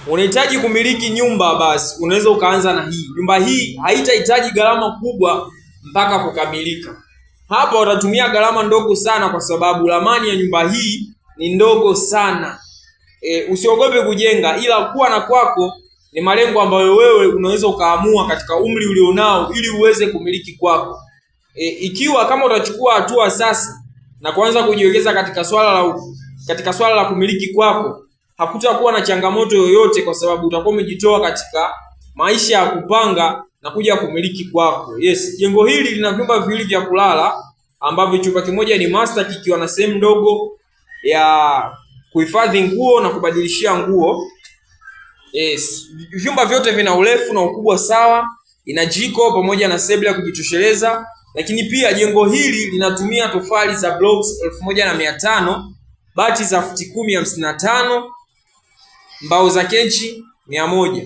Unahitaji kumiliki nyumba, basi unaweza ukaanza na hii nyumba. Hii haitahitaji gharama kubwa mpaka kukamilika. Hapa utatumia gharama ndogo sana, kwa sababu ramani ya nyumba hii ni ndogo sana. Usiogope kujenga, ila kuwa na kwako ni malengo ambayo wewe unaweza ukaamua katika umri ulionao ili uweze kumiliki kwako. Ikiwa kama utachukua hatua sasa na kuanza kujiwekeza katika swala la kumiliki kwako, hakutakuwa na changamoto yoyote, kwa sababu utakuwa umejitoa katika maisha ya kupanga na kuja kumiliki kwako. Yes, jengo hili lina vyumba viwili vya kulala ambavyo chumba kimoja ni master kikiwa na sehemu ndogo ya kuhifadhi nguo na kubadilishia nguo. Yes, vyumba vyote vina urefu na ukubwa sawa, ina jiko pamoja na sebule ya kujitosheleza, lakini pia jengo hili linatumia tofali za blocks 1500, bati za futi 10 55, mbao za kenchi 100.